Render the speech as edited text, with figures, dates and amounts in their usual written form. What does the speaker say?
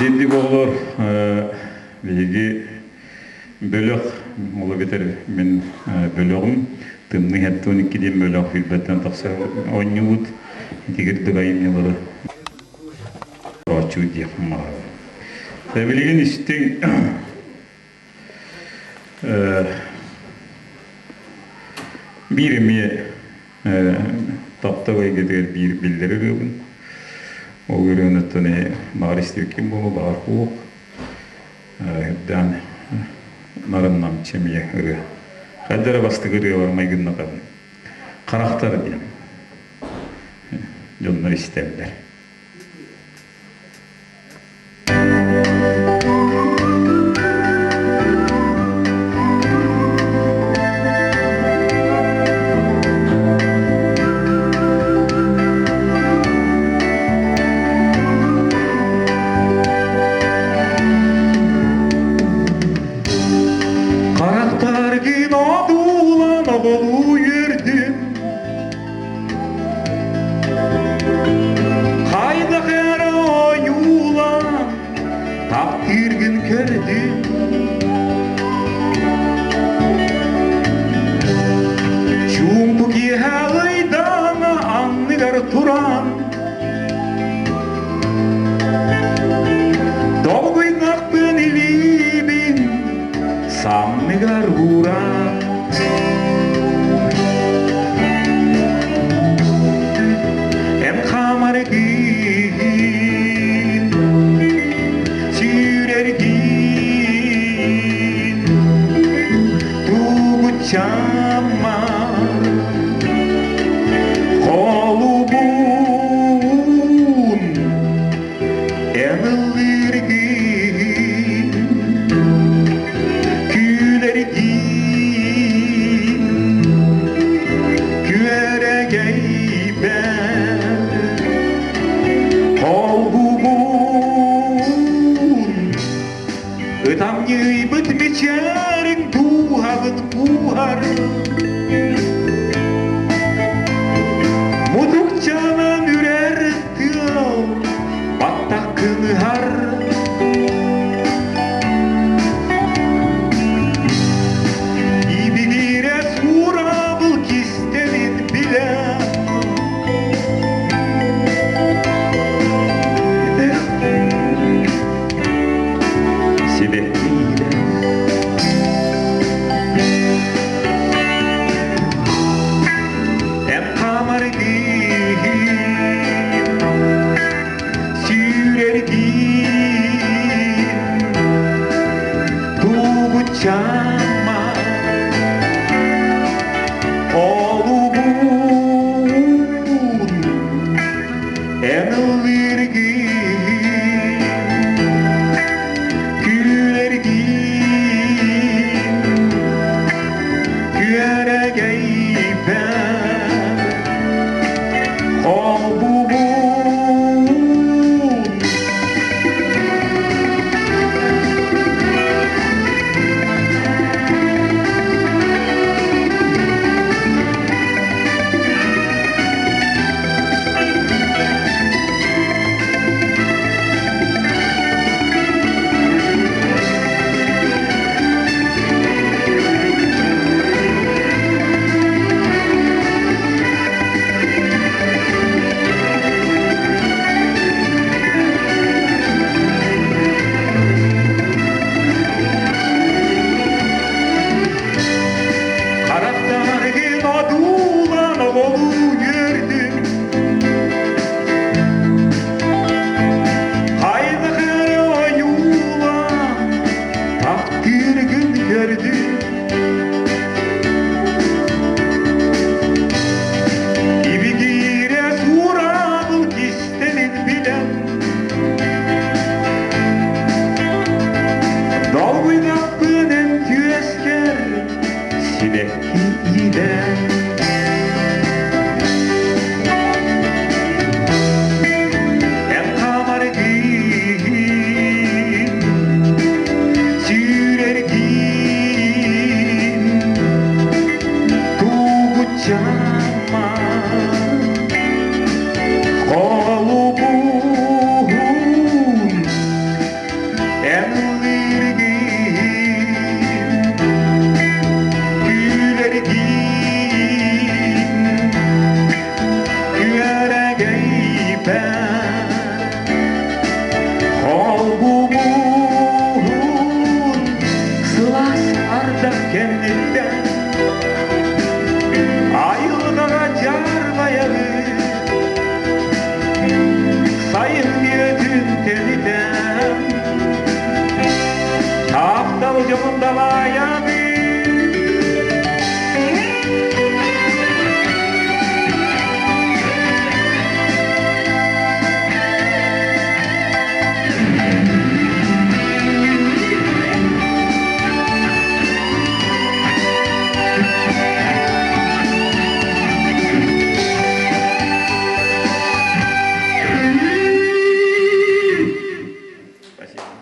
Итинник оҕолор биһиги бөлөх, ол эбэтэр мин бөлөҕүм Тымныы 72 диэн бөлөх билбэттэн тахса оонньуубут. Итигирдик айымньылары орооччу диэхпин баҕарабын. Билигин истиҥ биир эмиэ таптал эйгэтигэр биир биллэр ырыабын. Ол ырыаныттан баҕар истибиккин буолуо, баҕар суох. Үрдээн нарын-намчы эмиэ ырыа. Хайда эрэ бастакы ырыалар майгыннатабын. Харахтар диэн дьоннор истэллэр. Харахтаргын одуулан оҕолуу үөрдүм Хайдах эрэ ойуулан таптыыргын көрдүм Чуумпу киэһэ ыйдаҥа анныгар туран Долгуйнахпын илиибин санныгар ууран Эн хаамаргын, сүүрэргин, тугуччамма холубун эн ыллыыргын, күлэргин, күөрэгэйбэр холбубун ытамньыйбыт мичээриҥ дууһабыт кууһар мутукчанан үрэр тыал баттаххын ыһар Ибигирэ суурабыл кистэлин билэн Сибэккиилэр Эн хаамаргыын сүүрэргиин тугуччама олубун эн ыллыыргын күлэргин күөрэгэйбэр холбубун. Дьомун далаайабын. Спасибо.